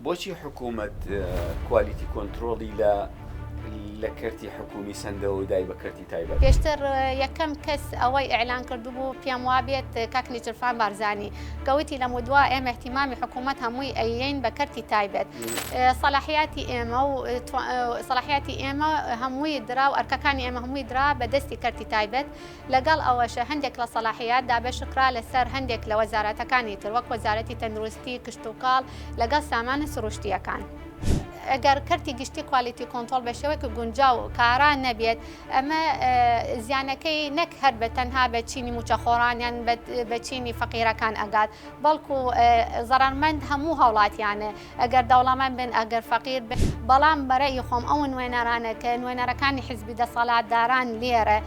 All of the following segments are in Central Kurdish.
بۆچی حکوومەت quality control ی لە لە کەرتی حکومی سەندەوە و دای بە کەرتی تایبەت؟ پێشتر یەکەم کەس ئەوەی ئیعلان کردبوو پێم وابێت کاک نێچیرڤان بارزانی کە وتی لەمودوا ئێمە ئیهتیمامی حکوومەت هەمووی ئەیەین بە کەرتی تایبەت سەلاحیاتی ئێمە و سەلاحیاتی ئێمە هەمووی درا و ئەرکەکانی ئێمە هەمووی درا بە دەستی کەرتی تایبەت لەگەڵ ئەوەشە هەندێک لە سەلاحیات دابەشکرا لەسەر هەندێک لە وەزارەتەکانی تر وەک وەزارەتی تەندروستی، کشتوکاڵ لەگەڵ سامانە سروشتییەکان. ئەگەر کەرتی گشتی quality control بە شێوەیەکی گونجاو کارا نەبێت، ئەمە زیانەکەی نەک هەر بە تەنها بە چینی مووچەخۆران یان بە چینی فەقیرەکان ئەگات، بەڵکو زەرەرمەند هەموو هاوڵاتیانە، ئەگەر دەوڵەمەند بن ئەگەر فەقیر بن، بەڵام بەرەئی خۆم ئەو نوێنەرانە کە نوێنەرەکانی حزبی دەسەڵاتداران لێرە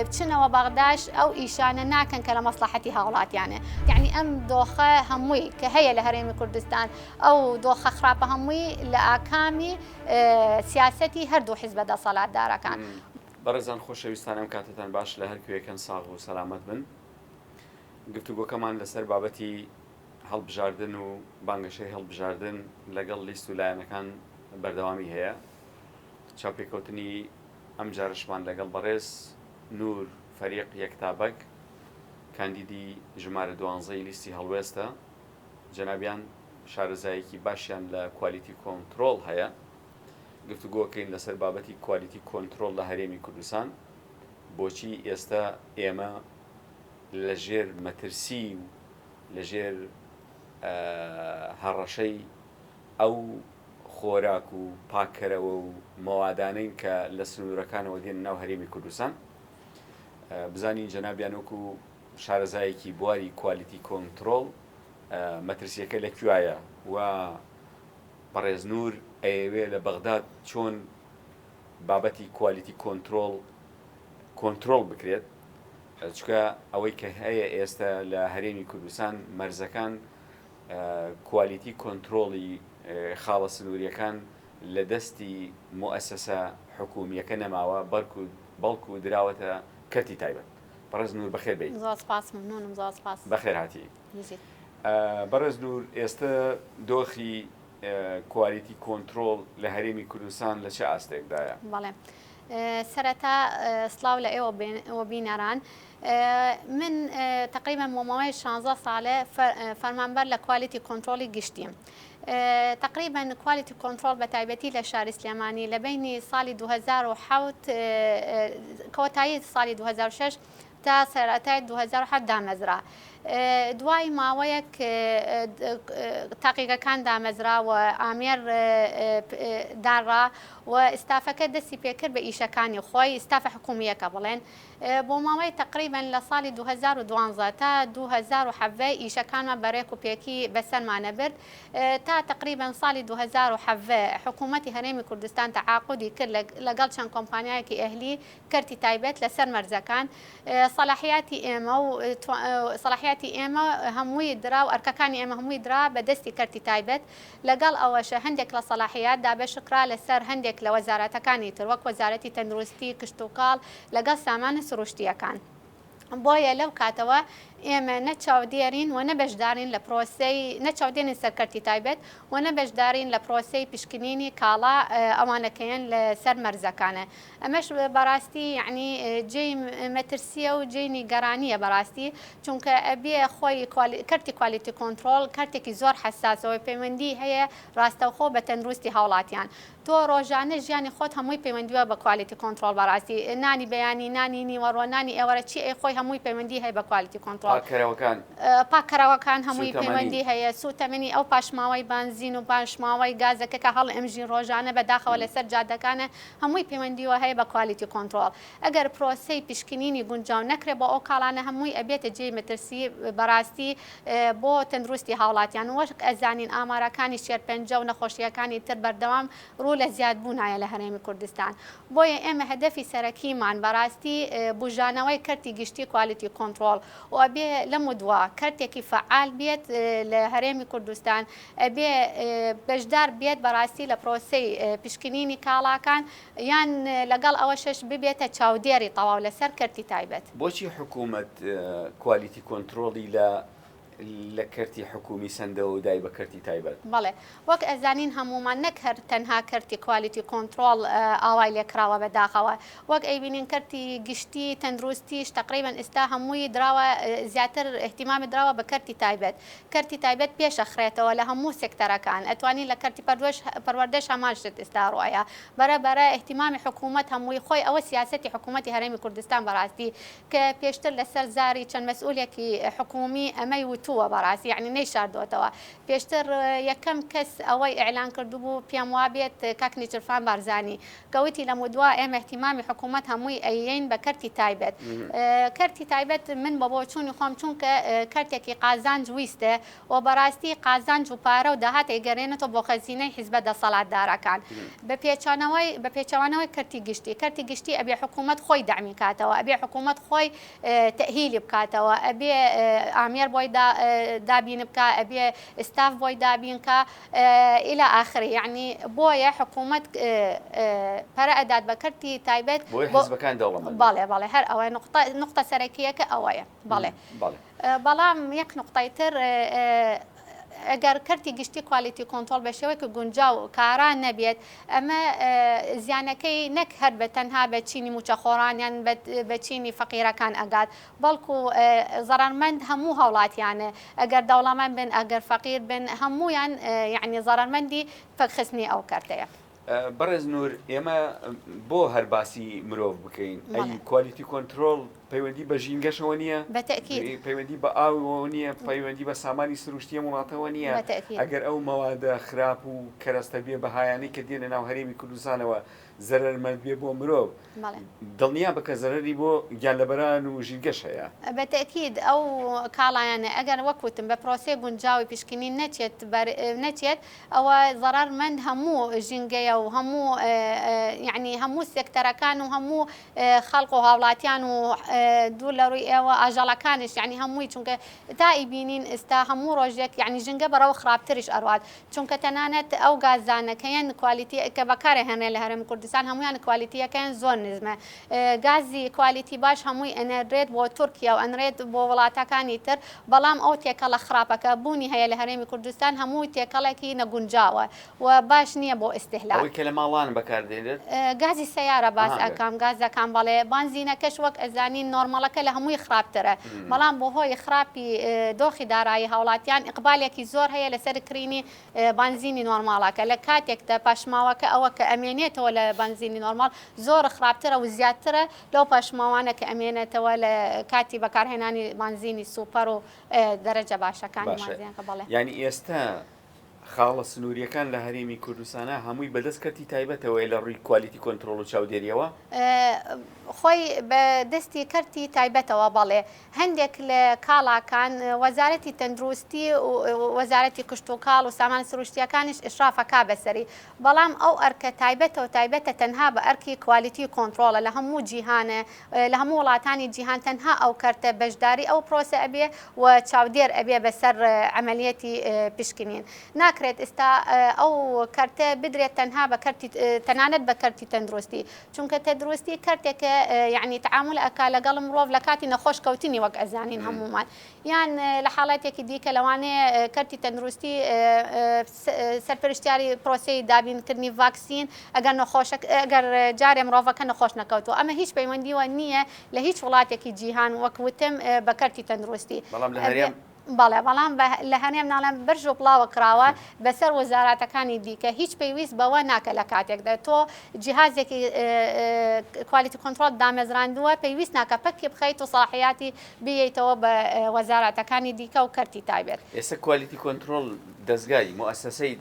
بچنەوە بەغداش ئەو ئیشانە ناکەن کە لە مەسڵەحەتی هاوڵاتیانە، یەعنی ئەم دۆخە هەمووی کە هەیە لە هەرێمی کوردستان ئەو دۆخە خراپە هەمووی لە ئاکامی سیاسەتی هەردوو حزبە دەسەڵاتدارەکان. بەڕێزان خۆشەویستان ئەم کاتەتان باش لە هەر کوێکەن ساغ و سەلامەت بن. گفتوگۆکەمان لەسەر بابەتی هەڵبژاردن و بانگەشەی هەڵبژاردن لەگەڵ لیست و لایەنەکان بەردەوامی هەیە. چاوپێکەوتنی ئەمجارەشمان لەگەڵ بەڕێز نور فەریق یەکتابەگ کاندیدی ژمارە دوانزەی لیستی هەڵوێستە. جەنابیان شارەزایەکی باشیان لە quality control هەیە. گفتوگۆکەین لەسەر بابەتی quality control لە هەرێمی کوردستان. بۆچی ئێستا ئێمە لە ژێر مەترسی و لە ژێر هەڕەشەی ئەو خۆراک و پاککەرەوە و مەوادانەین کە لە سنوورەکانەوە دێن ناو هەرێمی کوردستان. بزانین جەنابیان وەکو شارەزایەکی بواری quality control مەترسیەکە لە کوایە و بەڕێز نور ئەیەوێ لە بەغداد چۆن بابەتی quality control کۆنترۆڵ بکرێت چونکە ئەوەی کە هەیە ئێستا لە هەرێمی کوردستان مەرزەکان quality control ی خاڵە سنووریەکان لە دەستی موئەسەسە حکومییەکە نەماوە بەڵکو بەڵکو دراوەتە کەرتی تایبەت. بەڕێز نور بەخێر بێیت. زۆر سپاس ممنونم زۆر سپاس. بەخێر هاتی. بەڕێز نور ئێستە دۆخی quality control لە هەرێمی کوردستان لە چ ئاستێکدایە؟ بەڵێ سەرەتا سڵاو لە ئێوە و بینەران. من تەقریبەن بۆ ماوەی 16 ساڵێ فەرمانبەر لە quality control ی گشتیم. تەقریبەن quality control بە تایبەتی لە شاری سلێمانی لە بەینی ساڵی 2007 کۆتایی ساڵی 2006 تا سەرەتای 2007 دامەزرا. دوای ماوەیەک تاقیگەکان دامەزرا و ئامێر دانرا و ستافەکە دەستی پێکرد بە ئیشەکانی خۆی، ستافە حکومییەکە بڵێن. بۆ ماوەی تەقریبەن لە ساڵی 2012 تا 2017 ئیشەکانمان بە رێک و پێکی بەسەرمانە برد تا تەقریبەن ساڵی 2017 حکوومەتی هەرێمی کوردستان تەعاقودی کرد لەگەڵ چەند کۆمپانیایەکی ئەهلی کەرتی تایبەت لەسەر مەرزەکان سەلاحیاتی ئێمە و سەلاحیاتی ئێمە هەمووی درا و ئەرکەکانی ئێمە هەمووی درا بە دەستی کەرتی تایبەت لەگەڵ ئەوەشە هەندێک لە سەلاحیات دابەشکرا لەسەر هەندێک لە وەزارەتەکانی تر وەک وەزارەتی تەندروستی، کشتوکاڵ لەگەڵ سامانە سروشتییەکان. بۆیە لەو کاتەوە ئێمە نە چاودێرین و نە بەشدارین لە پرۆسەی نە چاودێرین سەر کەرتی تایبەت و نە بەشدارین لە پرۆسەی پشکنینی کاڵا ئەوانە کە یەن لەسەر مەرزەکانە. ئەمەش بەڕاستی یەعنی جێی مەترسییە و جێی نیگەرانییە بەڕاستی چونکە ئەبێ خۆی کەرتی quality control کەرتێکی زۆر حەساسە و پەیوەندی هەیە ڕاستەوخۆ بە تەندروستی هاوڵاتیان تۆ ڕۆژانە ژیانی خۆت هەمووی پەیوەندیوە بە quality control بەڕاستی نانی بەیانی نانی نیوەڕۆ نانی ئێوارە چی ئەی خۆی هەمووی پەیوەندی هەیە بە quality control پاککەرەوەکان پاککەرەوەکان هەمووی پەیوەندی هەیە سووتەمەنی ئەو پاشماوەی بانزین و پاشماوەی گازەکە کە هەڵ ئەمژین ڕۆژانە بەداخەوە لەسەر جادەکانە هەمووی پەیوەندیوە هەیە بە quality control ئەگەر پرۆسەی پشکنینی گونجاو نەکرێت بۆ ئەو کاڵانە هەمووی ئەبێتە جێی مەترسی بەڕاستی بۆ تەندروستی هاوڵاتیان وەک ئەزانین ئامارەکانی شێرپەنجە و نەخۆشیەکانی تر بەردەوام ڕوو لە زیاد بوونایە لە هەرێمی کوردستان بۆیە ئێمە هەدەفی سەرەکیمان بەڕاستی بوژانەوەی کەرتی گشتی quality control و ئەبێ لەمودوا کەرتێکی فەعال بێت لە هەرێمی کوردستان ئەبێ بەشدار بێت بەڕاستی لە پرۆسەی پشکنینی کاڵاکان یان لەگەڵ ئەوەشش ببێتە چاودێری تەواو لەسەر کەرتی تایبەت. بۆچی حکومەت quality control ی لە لە کەرتی حکوومی سەندەوە و دای بە کەرتی تایبەت؟ بەڵێ. وەک ئەزانین هەموومان نەک هەر تەنها کەرتی quality control ئاوای لێ کراوە بە داخەوە وەک ئەیبینین کەرتی گشتی تەندروستیش تەقریبەن ئیستا هەمووی دراوە زیاتر ئیهتیمامی دراوە بە کەرتی تایبەت کەرتی تایبەت پێش ئەخرێتەوە لە هەموو سێکتەرەکان ئەتوانین لە کەرتی پەروەش پەروەردەش هەمان شت ئیستا ڕوئەیا بەرە بەرە ئیهتیمامی حکوومەت هەمووی خۆی ئەوە سیاسەتی حکوومەتی هەرێمی کوردستان بەڕاستی کە پێشتر لەسەر زاری چەند مەسئولێکی حکوومی ئەمەی وتووە بەڕاستی یەعنی نەیشاردۆتەوە پێشتر یەکەم کەس ئەوەی ئیعلان کردبوو پێم وابێت کاک نیچرفان بارزانی کە وتی لەمودوا ئێمە ئیهتیمامی حکوومەت هەمووی ئەیەین بە کەرتی تایبەت کەرتی تایبەت من بە بۆچوونی خۆم چونکە کەرتێکی قازانج ویستە و بەڕاستی قازانج و پارە و داهات ئەیگەرێنێتەوە بۆ خەزینەی حیزبە دەسەڵاتدارەکان بە پێچانەوەی بە پێچەوانەوەی کەرتی گشتی کەرتی گشتی ئەبێ حکوومەت خۆی دەعمی کاتەوە ئەبێ حکوومەت خۆی تەئهیلی بکاتەوە ئەبێ ئامێر بۆی دابین بکا ئەبێ ستاف بۆی دابین کا الى آخره یعنی بۆیە حکوومەت پەرە ئەدات بە کەرتی تایبەت بۆیە حیزبەکان دەوڵەمەند بەڵێ بەڵێ هەر ئەوەیە نوقتە نوقتە سەرەکییەکە ئەوەیە بەڵێ بەڵام یەک نوقتەی تر ئەگەر کەرتی گشتی quality control بە شێوەیەکی گونجاو کارا نەبێت ئەمە زیانەکەی نەک هەر بە تەنها بە چینی موچەخۆران یان بە چینی فەقیرەکان ئەگات بەڵکو زەرەرمەند هەموو هاوڵاتیانە ئەگەر دەوڵەمەند بن ئەگەر فەقیر بن هەموویان یعنی زەرەرمەندی پەکخستنی ئەو کەرتەیە. بەڕێز نور ئێمە بۆ هەر باسی مرۆڤ بکەین ئەی quality control پەیوەندی بە ژینگەشەوە نییە؟ بە تەئکید. پەیوەندی بە ئاوەوە نییە؟ پەیوەندی بە سامانی سروشتی ئەم وڵاتەوە نییە؟ بە تەئکید. ئەگەر ئەو مەوادە خراپ و کەرەستە بێ بەهایانەی کە دێنە ناو هەرێمی کوردستانەوە زەرەرمەند بێ بۆ مرۆڤ، بەڵێ. دڵنیا بە کە زەرەری بۆ گیانلەبەران و ژینگەش هەیە. بە تەئکید ئەو کاڵایانە ئەگەر وەک وتم بە پرۆسەی گونجاوی پشکنین نەچێت بەر نەچێت ئەوە زەڕەر مەند هەموو ژینگەیە و هەموو یەعنی هەموو سێکتەرەکان و هەموو خەڵق و هاوڵاتیان و دوور لە ڕووی ئێوە ئاژەڵەکانیش یەعنی هەمووی چونکە تا ئیبینین ئستا هەموو ڕۆژێک یەعنی ژینگە بەڕەو خراپتریش ئەڕوات چونکە تەنانەت ئەو گازانە کە یەن quality کە بەکارئەهێنرێن لە هەرێمی کوردستان هەموویان quality یەکەیان زۆر نزمە گازی quality باش هەمووی ئەنێررێت بۆ تورکیا و ئەنرێت بۆ وڵاتەکانی تر بەڵام ئەو تێکەڵە خراپەکە بوونی هەیە لە هەرێمی کوردستان هەمووی تێکەڵێکی نەگونجاوە و باش نییە بۆ ئیستیهلاک. ئەوەی کە لە ماڵان بەکار دێنرێت؟ گازی سەیارە باس ئەکەم گازەکان بەڵێ بانزینەکەش وەک ئەزانین نۆرمەڵەکە لە هەمووی خراپترە بەڵام بەهۆی خراپی دۆخی دارایی هاوڵاتیان ئیقبالێکی زۆر هەیە لەسەر کرینی بانزینی نۆرماڵەکە لە کاتێکدا پاشماوەکە ئەوە کە ئەمێنێتەوە لە بانزینی نۆرماڵ زۆر خراپترە و زیاترە لەو پاشماوانە کە ئەمێنێتەوە لە کاتی بەکارهێنانی بانزینی سوپەر و دەرەجە باشەکانی باشە بانزینەکە بەڵێ. یانی ئێستا خاڵە سنوورییەکان لە هەرێمی کوردستانا هەمووی بەدەست کەرتی تایبەتەوەیە لە ڕووی quality control و چاودێرییەوە؟ خۆی بە دەستی کەرتی تایبەتەوە بەڵێ. هەندێک لە کاڵاکان وەزارەتی تەندروستی و وەزارەتی کشتوکاڵ و سامانە سروشتییەکانیش ئیشراف ئەکا بەسەری، بەڵام ئەو ئەرکە تایبەتە و تایبەتە تەنها بە ئەرکی quality control ە لە هەموو جیهان لە هەموو وڵاتانی جیهان تەنها ئەو کەرتە بەشداری ئەو پرۆسە ئەبێ و چاودێر ئەبێ بەسەر عەمەلیەتی پشکنین. ناکرێت ئیستا ئەو کەرتە بدرێت تەنها بە کەرتی تەنانەت بە کەرتی تەندروستی چونکە تەدروستی کەرتێکە یەعنی تەعامول ئەکا لەگەڵ مرۆڤ لە کاتی نەخۆش کەوتنی وەک ئەزانین هەموومان یان لە حاڵەتێکی دیکە لەوانەیە کەرتی تەندروستی سەرپەرشتیاری پرۆسەی دابینکردنی ڤاکسین ئەگەر نەخۆشە ئەگەر جارێ مرۆڤەکە نەخۆش نەکەوتووە ئەمە هیچ پەیوەندیوە نییە لە هیچ وڵاتێکی جیهان وەک وتم بە کەرتی تەندروستی بەڵام لە هەرێم بەڵێ بەڵام لە هەرێم ناڵێم برژ و بڵاوە کراوە بەسەر وەزاراتەکانی دیکە هیچ پەیویست بەوە ناکە لە کاتێکدا تۆ جیهازێکی quality control دامەزراندووە پەیویست ناکە پەکی بخەیت و سەڵاحیاتی بیەیتەوە بە وەزاراتەکانی دیکە و کەرتی تایبەت. ئێستا quality control دەزگای، موئەسەسەی،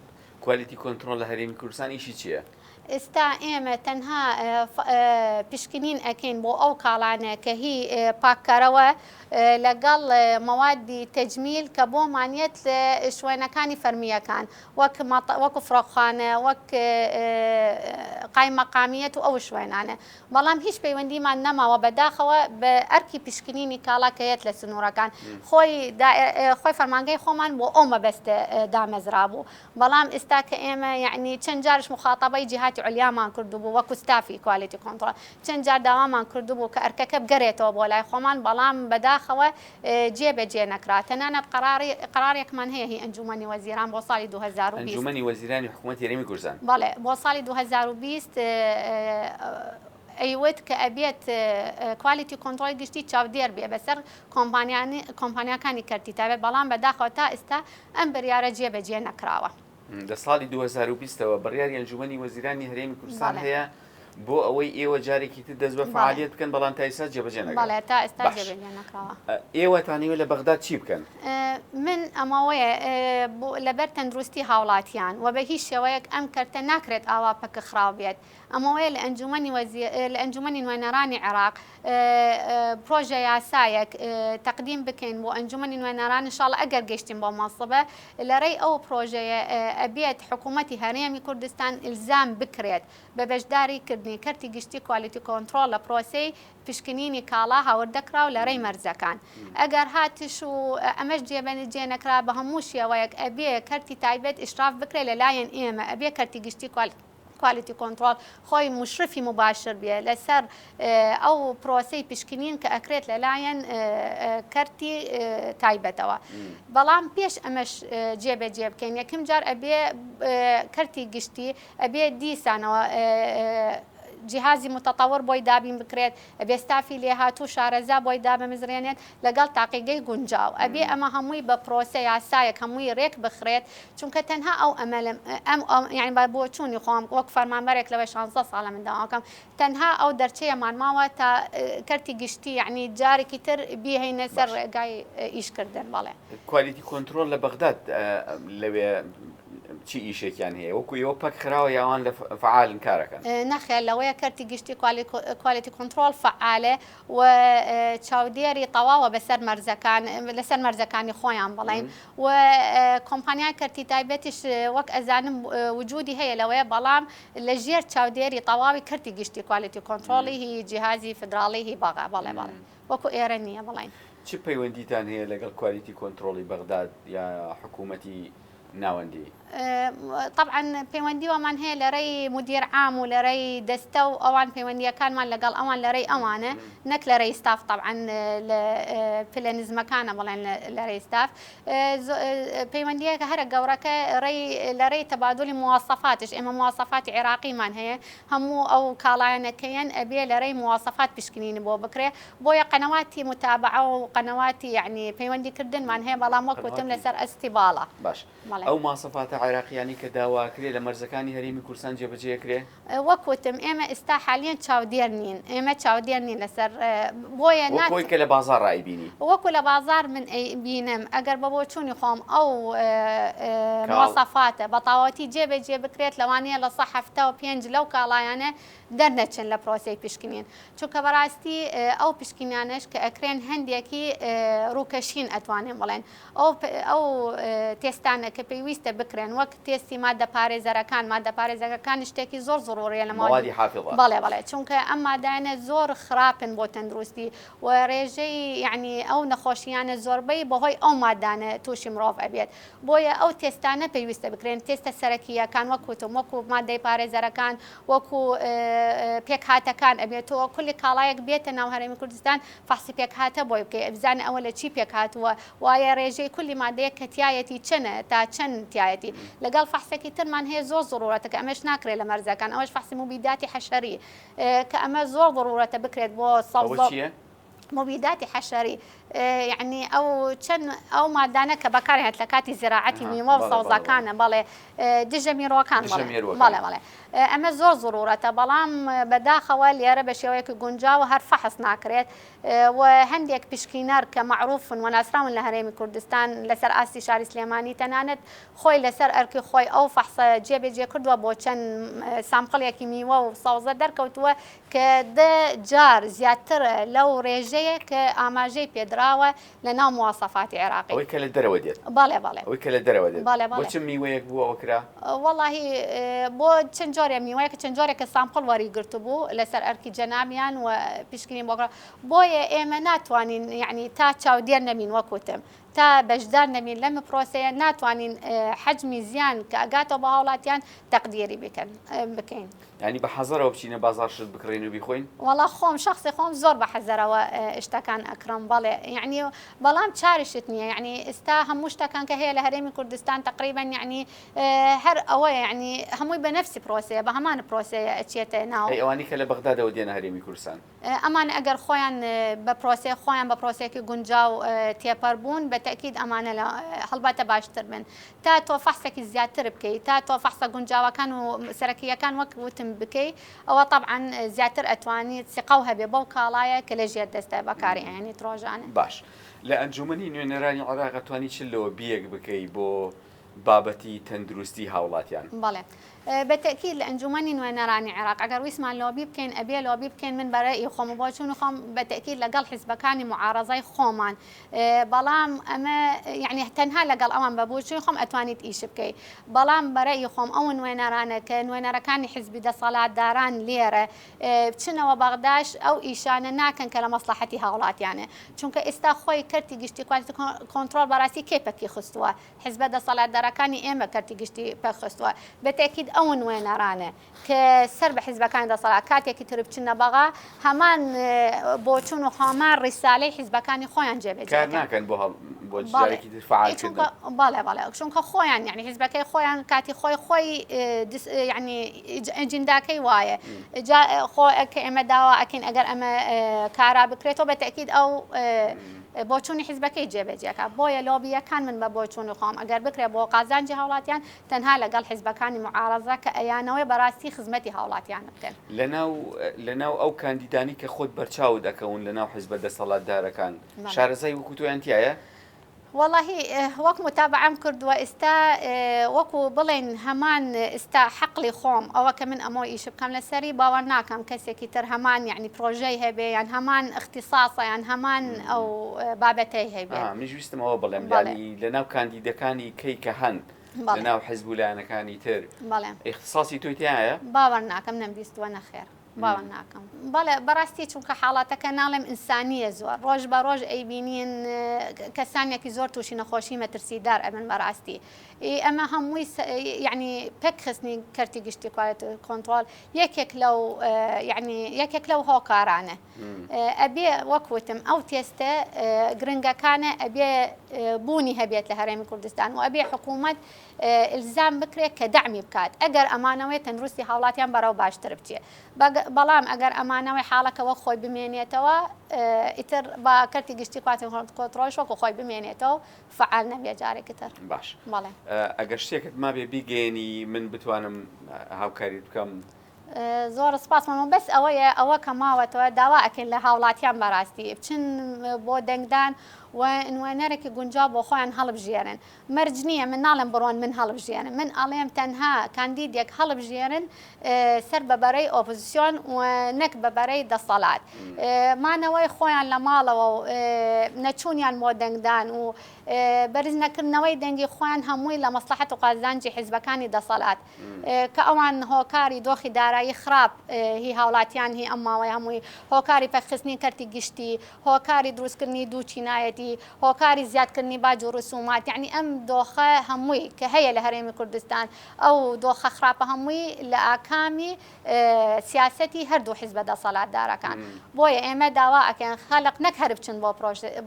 quality control لە هەرێمی کوردستان ئیشی چییە؟ ئێستا ئێمە تەنها پشکنین ئەکەین بۆ ئەو کاڵانە کە هی پاککەرەوە لەگەڵ مەوادی تەجمیل کە بۆمان یەت لە شوێنەکانی فەرمییەکان وەک وەکو فڕۆکخانە وەک قایمەقامیەت و ئەو شوێنانە بەڵام هیچ پەیوەندیمان نەماوە بەداخەوە بە ئەرکی پشکنینی کاڵا کە یەت لە سنوورەکان خۆی خۆی فەرمانگەی خۆمان بۆ ئەو مەبەستە دامەزرابوو بەڵام ئێستا کە ئێمە یەعنی چەند جارش موخاتەبەی جیهاتی. مراجعاتی عولیامان کردبوو وەکو ستافی quality control چەند جار داوامان کردبوو کە ئەرکەکە بگەرێتەوە بۆ لای خۆمان بەڵام بەداخەوە جێ بە جێ نەکرا تەنانەت قەراری قەرارێکمان هەیە هی ئەنجومەنی وەزیران بۆ ساڵی 2020 ئەنجومەنی وەزیرانی حکوومەتی هەرێمی کوردستان. بەڵێ بۆ ساڵی 2020 ئەیوت کە ئەبێت quality control ی گشتی چاودێر بێ بەسەر کۆمپانیاکانی کەرتی تایبەت بەڵام بەداخەوە تا ئێستا ئەم بریارە جێ بەجێ نەکراوە. لە ساڵی 2020 ەوە بڕیاری ئەنجومەنی وەزیرانی هەرێمی کوردستان هەیە بۆ ئەوەی ئێوە جارێکی تر دەست بە فعالیت بکەن بەڵام تا ئێستا جێبەجێ نەکراوە. بەڵێ تا ئێستا جێبەجێ نەکراوە. ئێوە تانەوێت لە بەغداد چی بکەن؟ من ئەمەوەیە لەبەر تەندروستی هاوڵاتیان و بە هیچ شێوەیەک ئەم کەرتە ناکرێت ئاوا پەکخراو بێت ئەمەوەیە لە ئەنجومەنی وەزیر لە ئەنجومەنی نوێنەرانی عێراق پرۆژە یاسایەک تەقدیم بکەین بۆ ئەنجومەنی نوێنەران ان شاء اللە ئەگەر گەشتین بۆ مەنسبە لە ڕێی ئەو پرۆژەیە ئەبێت حکوومەتی هەرێمی کوردستان ئیلزام بکرێت بە بەشداری کردنی کەرتی گشتی quality control لە پرۆسەی پشکنینی کاڵا هاوردەکراو لە ڕێی مەرزەکان ئەگەر هاتش و ئەمەش جێبەجێ نەکرا بە هەموو شێوەیەک ئەبێ کەرتی تایبەت ئیشراف بکرێت لە لایەن ئێمە ئەبێ کەرتی گشتی quality control خۆی مشرفی مباشر بێ لەسەر ئەو پرۆسەی پشکنین کە ئەکرێت لەلایەن کەرتی تایبەتەوە بەڵام پێش ئەمەش جێبەجێ بکەین یەکەم جار ئەبێ کەرتی گشتی ئەبێ دیسانەوە جیهازی متطور بۆی دابین بکرێت ئەبێ ستافی لێهاتوو شارەزا بۆی دابمزرێنێت لەگەڵ تاقیگەی گونجاو ئەبێ ئەمە هەمووی بە پرۆسە یاسایەک هەمووی رێک بخرێت چونکە تەنها ئەو ئەمەلم ئەم یانی بە بۆچوونی خۆم وەک فەرمانبەرێک لەوەی شانزە ساڵە من داواکەم تەنها ئەو دەرچەیەمان ماوە تا کەرتی گشتی یعنی جارێکی تر بیهینە سەر ڕێگای ئیشکردن بەڵێ. quality control لە بەغداد لەوێ چی ئیشێکیان هەیە وەکو ئێوە پەک خراوە یا ئەوان لە فەعالن کارەکەن؟ نەخێر لەوەیە کەرتی گشتی quality control فەعالێ و چاودێری تەواوە بەسەر مەرزەکان لەسەر مەرزەکانی خۆیان بڵین و کۆمپانیای کەرتی تایبەتیش وەک ئەزانم وجودی هەیە لەوەیە بەڵام لە ژێر چاودێری تەواوی کەرتی گشتی quality control ی هی جیهازی فدراڵی هی بەغا بەڵێ بەڵێ وەکو ئێرە نییە بڵین. چ پەیوەندیتان هەیە لەگەڵ quality control ی بەغداد یا حکوومەتی ناوەندی؟ تەبعەن پەیوەندی وامان هەیە لە رێی مدیر عام و لە رێی دەستە و ئەوان پەیوەندیەکانمان لەگەڵ ئەوان لە رێی ئەوانە نەک لە رێی ستاف تەبعەن لە پلە نزمەکانە بڵێن لە رێی ستاف پەیوەندیەکە هەرە گەورەکە رێی لە رێی تەبادلی مواسەفاتش ئێمە مواسەفاتی عێراقیمان هەیە هەموو ئەو کاڵایانە کە یەن ئەبێ لە رێی مواسەفات پشکنینی بۆ بکرێ بۆیە قەنەواتی متابەعە و قەنەواتی یەعنی پەیوەندی کردنمان هەیە بەڵام وەک وتم لەسەر ئەستی باڵا. باش ئەو ماسەفاتە عێراقیانەی کە داواکرێ لە مەرزەکانی هەرێمی کوردستان جێبەجێ ئەکرێ؟ وەک وتم ئێمە ئیستا حالیەن چاودێر نین ئێمە چاودێر نین لەسەر بۆیە وەک ئەوەی کە لە بازاڕ ئەیبینی. وەکو لە بازاڕ من ئەیبینم ئەگەر بە بۆچوونی خۆم ئەو مواسەفاتە بە تەواوەتی جێبەجێ بکرێت لەوانەیە 75% لەو کاڵایانە دەرنەچن لە پرۆسەی پشکنین چونکە بەڕاستی ئەو پشکنینانەش کە ئەکرێن هەندێکی ڕووکەشین ئەتوانین بڵێن ئەو ئەو تێستانە کە پێویستە بکرێن وەک تێستی مادە پارێزەرەکان مادە پارێزەکەکان شتێکی زۆر زڕوڕیە لە مەوادی حافظە بەڵێ بەڵێ چونکە ئەم مادانە زۆر خراپن بۆ تەندروستی و ڕێژەی یعنی ئەو نەخۆشیانە زۆربەی بەهۆی ئەو مادانە تووشی مرۆڤ ئەبێت بۆیە ئەو تێستانە پێویستە بکرێن، تێستە سەرەکییەکان وەک وتم وەکو مادەی پارێزەرەکان، وەکو پێکهاتەکان ئەبێت تۆ کولی کاڵایەک بێتە ناو هەرێمی کوردستان فەحسی پێکهاتە بۆی بکەی بزانە ئەوە لە چی پێکهاتووە وایە ڕێژەی کولی مادەیەک کە تیایەتی چەنە تا چەند تیایەتی لەگەڵ فەحسێکی ترمان هەیە زۆر زڕورەتە کە ئەمەش ناکرێت لە مەرزەکان ئەوەش فەحسی موبیداتی حەشەری کە ئەمە زۆر ضرورەتە بکرێت بۆ سەوزە مبیداتی حەشەری یعنی ئەو چەند ئەو مادانە کە بەکارهێت لە کاتی زراعەتی میوە و سەوزەکانە بەڵێ دژە میرۆکان بەڵێ بەڵێ ئەمە زۆر زڕورەتە بەڵام بەداخەوە لێرە بە شێوەیەکی گونجاوە هەر فەحس ناکرێت و هەندێک پشکینەر کە معروفن و ناسراون لە هەرێمی کوردستان لەسەر ئاستی شاری سلێمانی تەنانەت خۆی لەسەر ئەرکی خۆی ئەو فەحسە جێبەجێ کردووە بۆ چەند sample ێکی میوە و سەوزە دەرکەوتووە کە دە جار زیاترە لەو رێژەیە کە ئاماژەی پێدراوە لە ناو مواسەفاتی عێراقی. ئەوەی کە لە دەرەوە دێت. بەڵێ بەڵێ. ئەوەی کە لە دەرەوە دێت. بەڵێ بەڵێ. بۆ چ میوەیەک بوو ئەوە کرا؟ وەڵاهی بۆ چەند جۆرێ میوەیەک چەند جۆرێکە sample وەری گرتبوو لەسەر ئەرکی جەنابیان و پشکنین بۆ کرا. بۆیە ئێمە ناتوانین یەعنی تا چاودێر نەبین وەک وتم. تا بەشدار نەبین لەم پرۆسەیە ناتوانین حەجمی زیان کە ئەگاتەوە بە هاوڵاتیان تەقدیری بکەن بکەین. یانی بە حەزەرەوە بچینە بازاڕ شت بکڕین و بیخۆین؟ وەڵا خۆم شەخسی خۆم زۆر بە حەزەرەوە شتەکان ئەکڕم بەڵێ یەعنی بەڵام چاری شت نییە یەعنی ئستا هەموو شتەکان کە هەیە لە هەرێمی کوردستان تەقریبەن یەعنی هەر ئەوەیە یەعنی هەمووی بە نەفسی پرۆسەیە بە هەمان پرۆسەیە ئەچێتە ناو. ئەی ئەوانەی کە لە بەغدادەوە دێنە هەرێمی کوردستان؟ ئەمانە ئەگەر خۆیان بە پرۆسەی خۆیان بە پرۆسەیەکی گونجاو تێپەر بوون بە تەئکید ئەمانە لە هەڵبەتە باشتر بن تا تۆ فەحسێکی زیاتر بکەی تا تۆ فەحسە گونجاوەکان و سەرەکییەکان وەک وتم بکەی ئەوە تەبعەن زیاتر ئەتوانیت سیقەو هەبێ بەو کاڵایە کە لە ژێر دەستە بەکاری ئەهێنیت ڕۆژانە. باش لە ئەنجومەنی نوێنەرانی عێراق ئەتوانی چ لۆبییەک بکەی بۆ بابەتی تەندروستی هاوڵاتیان؟ بەڵێ بە تەئکید لە ئەنجومەنی نوێنەرانی عێراق ئەگەر ویستمان لۆبی بکەین ئەبێ لۆبی بکەین من بە رەئی خۆم و بۆچوونی خۆم بە تەئکید لەگەڵ حیزبەکانی موعارەزەی خۆمان بەڵام ئەمە یەعنی تەنها لەگەڵ ئەوان بە بۆچوونی خۆم ئەتوانیت ئیش بکەی بەڵام بە رەئی خۆم ئەو نوێنەرانە کە نوێنەرەکانی حیزبی دەسەڵاتداران لێرە بچنەوە بەغداش ئەو ئیشانە ناکەن کە لە مەسڵەحەتی هاوڵاتیانە چونکە ئێستا خۆی کەرتی گشتی quality control بەڕاستی کێ پەکی خستووە حیزبە دەسەلاتدارەکانی ئێمە کەرتی گشتی پەک خستووە، بە تەئکید ئەو نوێنەرانە کە سەر بە حیزبەکانی دەسەڵات کاتێکی تر بچنە بەغا هەمان بۆچوون و هەمان ڕیسالەی حیزبەکانی خۆیان جێبەجێ کار ناکەن بۆ هەڵ بۆ جارێکی تر فعال کردن. بەڵێ بەڵێ چونکە خۆیان یعنی حیزبەکەی خۆیان کاتی خۆی خۆی یعنی ئەجنداکەی وایە جا خۆ کە ئێمە داوا ئەکەین ئەگەر ئەمە کارا بکرێتەوە بە تەئکید ئەو بۆچوونی حیزبەکەی جێبەجێکا، بۆیە لۆبییەکان من بە بۆچوونی خۆم ئەگەر بکرێ بۆ قازانجی هاوڵاتیان تەنها لەگەڵ حیزبەکانی موعارەزە کە ئەیانەوەی بەراستی خزمەتی هاوڵاتیان بکەن. لەناو لەناو ئەو کاندیدانەی کە خۆت بەرچاوت ئەکەون لەناو حیزبە دەسەڵاتدارەکان شارەزای وەکو تۆیان تیایە؟ وەڵاهی وەک موتابەعەم کردووە ئیستا وەکو بڵێن هەمان ئیستا حەقلی خۆم ئەوە کە من ئەمەوە ئیش بکەم لەسەری باوەڕ ناکەم کەسێکی تر هەمان یعنی پرۆژەی هەبێ یان هەمان ئیختیساسە یان هەمان ئەو بابەتەی هەبێ. ئا منیش ویستم ئەوە بڵێم بەڵێ. یانی لەناو کاندیدەکانی کەی کە هەن بەڵێ. لەناو حزب و لایەنەکانی تر بەڵێ. ئیختیساسی تۆی تیایە؟ باوەڕ ناکەم نەمبیستووە نەخێر. باوەڕ ناکەم. بەڵێ بەڕاستی چونکە حاڵاتەکە ناڵێم ئینسانیە زۆر ڕۆژ بە ڕۆژ ئەیبینین کەسانێکی زۆر تووشی نەخۆشی مەترسیدار ئەبن بەڕاستی ئەمە هەمووی یعنی پێک خستنی کەرتی گشتی quality control یەکێک لەو یعنی یەکێک لەو هۆکارانە ئەبێ وەک وتم ئەو تێستە گرنگەکانە ئەبێ بوونی هەبێت لە هەرێمی کوردستان و ئەبێ حکوومەت ئیلزام بکرێت کە دەعمی بکات ئەگەر ئەمانەوەی تەندروستی هاوڵاتیان بەرەو باشتر بچێت بەڵام ئەگەر ئەمانەوەی حاڵەکە وەک خۆی بمێنێتەوە ئیتر با کەرتی گشتی quality control ش وەکو خۆی بمێنێتەوە فعال نەبێت جارێکی تر. باش بەڵێ. ئەگەر شتێکت مابێ بیگەیەنی من بتوانم هاوکاریت بکەم. زۆر سپاس مەمنون بەس ئەوەیە ئەوە کە ماوەتەوە داوا ئەکەین لە هاوڵاتیان بەڕاستی بچن بۆ دەنگدان و نوێنەرێکی گونجاو بۆ خۆیان هەڵبژێرن مەرج نییە من ناڵێم بڕۆن من هەڵبژێرن من ئەڵێم تەنها کاندیدێک هەڵبژێرن سەر بە بەرەی ئۆپۆزسیۆن و نەک بە بەرەی دەسەڵات مانەوەی خۆیان لە ماڵەوە و نەچوونیان بۆ دەنگدان و بەرز نەکردنەوەی دەنگی خۆیان هەمووی لە مەسڵەحەت و قازانجی حیزبەکانی دەسەڵات کە ئەوان هۆکاری دۆخی دارایی خراپ هی هاوڵاتیان هی ئەم ماوەی هەمووی هۆکاری پەکخستنی کەرتی گشتی هۆکاری دروستکردنی دوو چینایەتی هۆکاری زیادکردنی باج و ڕسومات یەعنی ئەم دۆخە هەمووی کە هەیە لە هەرێمی کوردستان ئەو دۆخە خراپە هەمووی لە ئاکامی سیاسەتی هەردوو حیزبە دەسەلاتدارەکان بۆیە ئێمە داوا ئەکەین خەلق نەک هەر بچن بۆ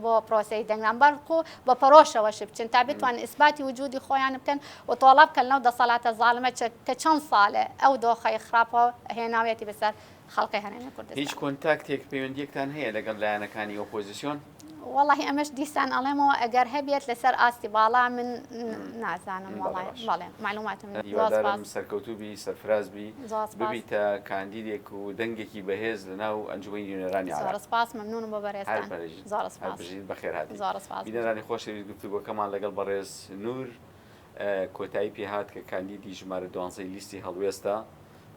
بۆ پرۆسەی دەنگدان بەڵکو بە پەرۆشەوەش بچن تا بتوانن ئیسباتی وجودی خۆیان بکەن و تۆڵە بکەن لەو دەسەلاتە زاڵمە کە چەند ساڵێ ئەو دۆخەی خراپە هێناویەتی بەسەر خەڵکی هەرێمی کوردستان. هیچ کۆنتاکتێک پەیوەندیەکتان هەیە لەگەڵ لایەنەکانی ئۆپۆزیسیۆن؟ وەڵاهی ئەمەش دیسان ئەڵێمەوە ئەگەر هەبێت لەسەر ئاستی باڵا من نازانم وەڵای بەڵێ مەعلوماتم نیە. هیوادارم سەرکەوتوو بی سەرفراز بی ببیتە کاندیدێک و دەنگێکی بەهێز لەناو ئەنجومەنی نوێنەرانی عێراق. زۆر سپاس مەمنونم بۆ بەرێزتان. زۆر سپاس. هەر بژیت بەخێرهاتی. زۆر سپاس. بینەرانی خۆشەویست گفتوگۆکەمان لەگەڵ بەڕێز نور کۆتایی پێهات کە کاندیدی ژمارە دوانزەی لیستی هەڵوێستە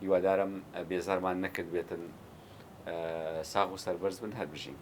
هیوادارم بێزارمان نەکردبێتن ساغ و سەربەرز بن هەر بژین.